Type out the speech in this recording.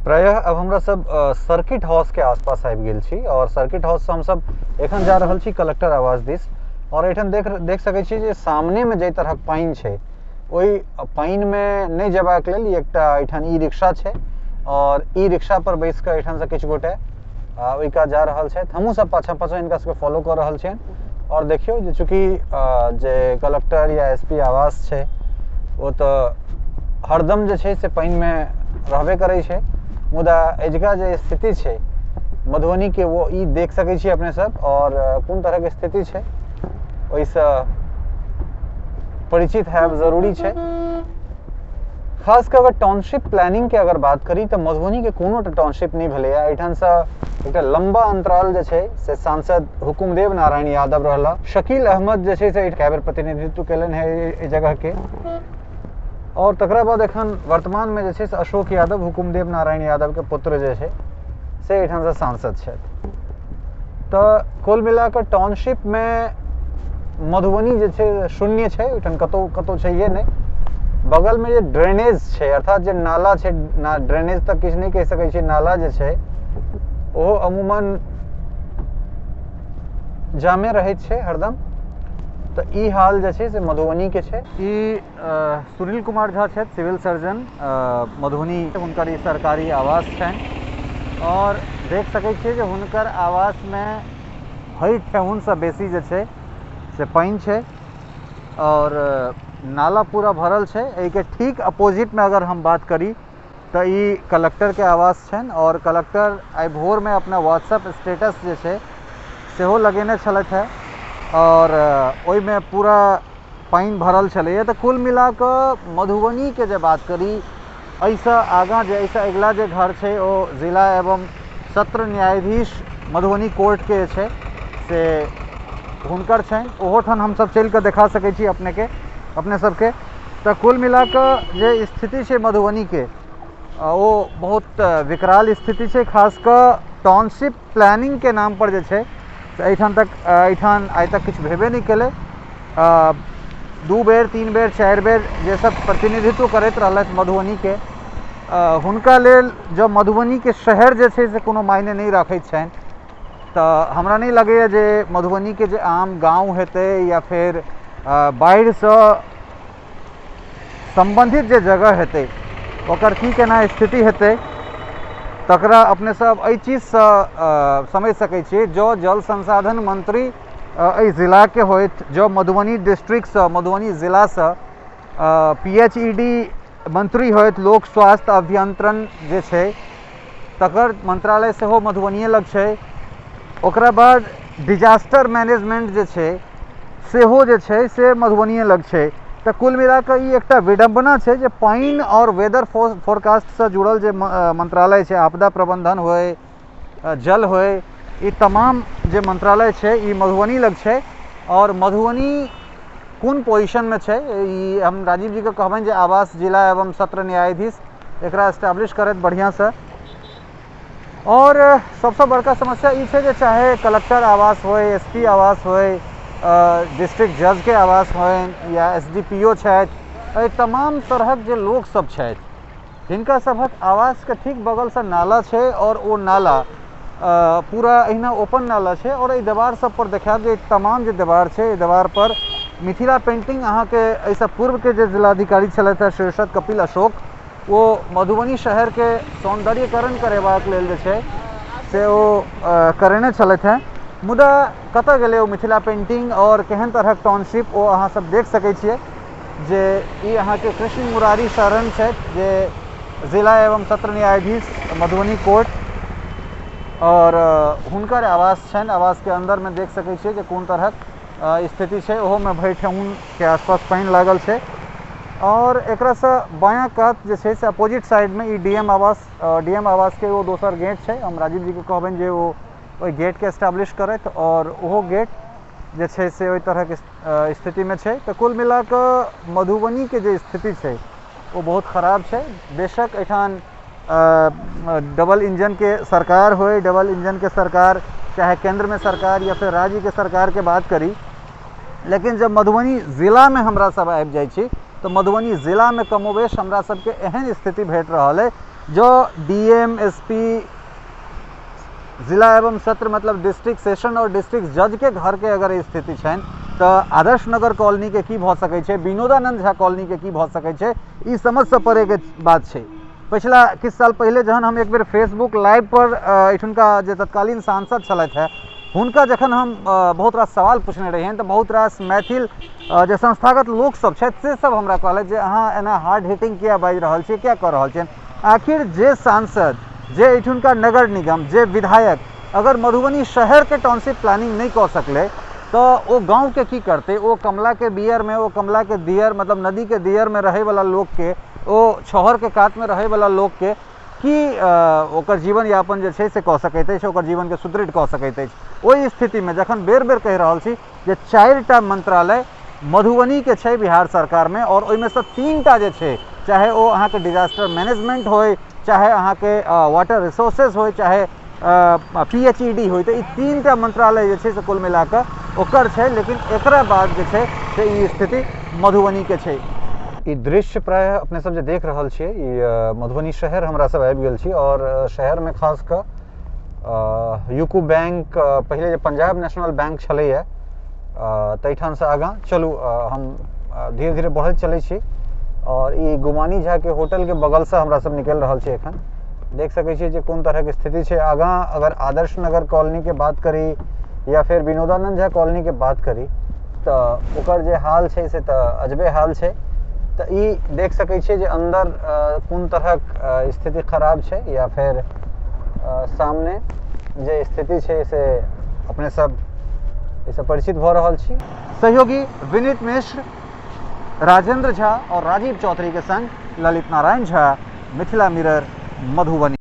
प्रायः अब हमरा सब सर्किट हाउस के आसपास आबि गेल छी और सर्किट हाउस से हमसब एखन जा रहल छी कलेक्टर आवास दिस। और एहिठाम देख देख सकै छी जे सामने में जाहि तरहक पानि छै ओहि पानि मे नहि जेबाक लेल एकटा एहिठाम ई रिक्शा छै और ई रिक्शा पर बैस कऽ एहिठाम से किछु गोटे ओहि कात जा रहल छथि। हमहूँ सब पाछाँ पाछाँ हिनका सबके फॉलो कऽ रहल छियनि। और देखियौ जे चूँकि जे कलेक्टर या एस पी आवास छै ओ तऽ हरदम जे छै से पानिमे रहबे करै छै, मुदा एजुका जे स्थिति छै मधुबनीके वो ई देख सकै छी अपने सब और कोन तरहके स्थिति छै ओहिसँ परिचित हैब जरूरी छै। खास कऽ अगर टाउनशिप प्लानिंगके अगर बात करी तऽ मधुबनीके कोनो टा टाउनशिप नहि भेलैए। एहिठामसँ एकटा लम्बा अंतराल जे छै से सांसद हुकुमदेव नारायण यादव रहला, शकील अहमद जे छै से कए बेर प्रतिनिधित्व केलनि हेँ एहि जगहके, और तकरा बाद एखन वर्तमानमे जे छै से अशोक यादव हुकुमदेव नारायण यादवके पुत्र जे छै से एहिठामसँ सांसद छथि। तऽ कुल मिलाकऽ टाउनशिपमे मधुबनी जे छै शून्य छै, ओहिठाम कतहु कतहु छैहे नहि। बगलमे जे ड्रेनेज छै अर्थात जे नाला छै, ना ड्रेनेज तऽ किछु नहि कहि सकै छियै, नाला जे छै ओहो अमूमन जामे रहैत छै हरदम। तऽ ई हाल जे छै से मधुबनीके छै। ई सुनील कुमार झा छथि, सिविल सर्जन मधुबनी, हुनकर ई सरकारी आवास छनि और देख सकै छियै जे हुनकर आवासमे भरि ठेहुनसँ बेसी जे छै से पानि छै और नाला पूरा भरल छै। एहिके ठीक अपोजिटमे अगर हम बात करी तऽ ई कलेक्टरके आवास छनि और कलेक्टर आइ भोरमे अपना व्हाट्सएप स्टेटस जे छै सेहो लगेने छलथि हेँ और ओहिमे पूरा पानि भरल छलैए। तऽ कुल मिलाकऽ मधुबनीके जे बात करी एहिसँ आगाँ जे एहिसँ अगिला जे घर छै ओ जिला एवं सत्र न्यायाधीश मधुबनी कोर्टके जे छै से हुनकर छनि, ओहोठाम हमसब चलिकऽ देखा सकै छी अपनेके अपने सबके। तऽ कुल मिलाकऽ जे स्थिति छै मधुबनीके ओ बहुत विकराल स्थिति छै। खास कऽ टाउनशिप प्लानिंगके नामपर जे छै से एहिठाम तक एहिठाम आइ तक किछु भेबे नहि केलै। 2 बेर 3 बेर 4 बेर जे सब प्रतिनिधित्व करैत रहलथि मधुबनीके, हुनका लेल जँ मधुबनीके शहर जे छै से कोनो मायने नहि राखैत छनि तऽ हमरा नहि लगैए जे मधुबनीके जे आम गाँव हेतै या फेर बाढ़िसँ सम्बन्धित जे जगह हेतै ओकर की केना स्थिति हेतै तकरा अपने सब एहि चीजसँ समझि सकै छियै। जँ जल संसाधन मंत्री एहि जिलाके होथि, जँ मधुबनी डिस्ट्रिक्टसँ मधुबनी जिलासँ पी एच ई डी मंत्री होथि, लोक स्वास्थ्य अभियंत्रण जे छै तकर मंत्रालय सेहो मधुबनिए लग छै, ओकरा बाद डिजास्टर मैनेजमेंट जे छै सेहो जे छै से मधुबनिए लग छै। तऽ कुल मिलाकऽ ई एकटा विडम्बना छै जे पानि आओर वेदर फोरकास्टसँ जुड़ल जे मंत्रालय छै, आपदा प्रबंधन होइ, जल होइ, ई तमाम जे मंत्रालय छै ई मधुबनी लग छै। आओर मधुबनी कोन पोजिशनमे छै ई हम राजीव जीके कहबनि जे आवास जिला एवं सत्र न्यायाधीश एकरा एस्टैब्लिश करैत बढ़िआँसँ। और सबसँ बड़का समस्या ई छै जे चाहे कलेक्टर आवास होइ, एस पी आवास होइ, डिस्ट्रिक्ट जजके आवास होइन या एस डी पी ओ छथि, एहि तमाम तरहक जे लोकसब छथि हिनका सभक आवासके ठीक बगलसँ नाला छै और ओ नाला पूरा एहिना ओपन नाला छै। और एहि देवार सब पर देखायब जे तमाम जे देवार छै एहि देवार पर मिथिला पेंटिंग अहाँके एहिसँ पूर्वके जे जिलाधिकारी छलथि हेँ शीर्षद कपिल अशोक, ओ मधुबनी शहरके सौन्दर्यकरण करेबाक लेल जे छै से ओ करेने छलथि हेँ। मुदा कतऽ गेलै ओ मिथिला पेंटिंग और केहन तरहक टाउनशिप ओ अहाँ सब देख सकै छियै जे ई अहाँके कृष्ण मुरारी शरण छथि जे जिला एवं सत्र न्यायाधीश मधुबनी कोर्ट और हुनकर आवास छनि। आवासके अन्दरमे देख सकै छियै जे कोन तरहक स्थिति छै, ओहोमे भरि ठेहुनके आसपास पानि लागल छै। और एकरासँ बायाँ कात जे छै से अपोजिट साइडमे ई डी एम आवास, डी एम आवासके एगो दोसर गेट छै। हम राजीव जीके कहबनि जे ओ ओहि गेटके एस्टैब्लिश करथि और ओहो गेट जे छै से ओहि तरहक स्थितिमे छै। तऽ कुल मिलाकऽ मधुबनीके जे स्थिति छै ओ बहुत खराब छै। बेशक एहिठाम डबल इंजनके सरकार होइ, डबल इंजनके सरकार चाहे केन्द्रमे सरकार या फेर राज्यके सरकारके बात करी, लेकिन जब मधुबनी जिलामे हमरा सब आबि जाइ छी तऽ मधुबनी जिलामे कमोबेश हमरा सबके एहन स्थिति भेट रहल अइ जँ डी एम, एस पी, जिला एवं सत्र मतलब डिस्ट्रिक्ट सेशन आओर डिस्ट्रिक्ट जजके घरके अगर स्थिति छनि तऽ आदर्श नगर कॉलोनीके की भऽ सकै छै, विनोदानंद झा कॉलोनीके की भऽ सकै छै, ई समझसँ परेके बात छै। पछिला किछु साल पहिले जहन हम एक बेर फेसबुक लाइव पर एहिठुनका जे तत्कालीन सांसद छलथि हेँ हुनका जखन हम बहुत रास सवाल पूछने रहियनि तऽ बहुत रास मैथिल जे संस्थागत लोकसभ छथि से सब हमरा कहलथि जे अहाँ एना हार्ड हिटिंग किया बाजि रहल छियै, किया कऽ रहल छियनि। आखिर जे सांसद, जे एहिठुनका नगर निगम, जे विधायक अगर मधुबनी शहरके टाउनशिप प्लानिंग नहि कऽ सकलै तऽ ओ गाँवके की करतै? ओ कमलाके बियरमे, ओ कमलाके दियर मतलब नदीके दियरमे रहैवला लोकके, ओ छहरके कातमे रहैवला लोकके की ओकर जीवन यापन जे छै से कऽ सकैत अछि, ओकर जीवनके सुदृढ़ कऽ सकैत अछि? ओहि स्थितिमे जखन बेर बेर कहि रहल छी जे 4टा मंत्रालय मधुबनीके छै बिहार सरकारमे आओर ओहिमे सँ 3टा जे छै, चाहे ओ अहाँके डिजास्टर मैनेजमेंट होइ, चाहे अहाँके वाटर रिसोर्सेज होइ, चाहे PHED होइ, तऽ ई 3टा मंत्रालय जे छै से कुल मिलाकऽ ओकर छै, लेकिन एकरा बाद जे छै से ई स्थिति मधुबनीके छै। ई दृश्य प्रायः अपने सब जे देख रहल छियै, ई मधुबनी शहर हमरा सब आबि गेल छी आओर शहरमे खास कऽ यूको बैंक, पहिले जे पंजाब नेशनल बैंक छलैए ताहिठामसँ आगाँ चलू, हम धीरे धीरे बढ़ैत चलै छी आओर ई गुमानी झाके होटलके बगलसँ हमरा सब निकलि रहल छी। एखन देख सकै छियै जे कोन तरहके स्थिति छै। आगाँ अगर आदर्श नगर कॉलोनीके बात करी या फेर विनोदानंद झा कॉलोनीके बात करी तऽ ओकर जे हाल छै से तऽ अजबे हाल छै। तऽ ई देख सकै छियै जे अन्दर कोन तरहक स्थिति खराब छै या फेर सामने जे स्थिति छै से अपने सब एहिसँ परिचित भऽ रहल छी। सहयोगी विनीत मिश्र, राजेंद्र झा और राजीव चौधरी के संग ललित नारायण झा, मिथिला मिरर, मधुबनी।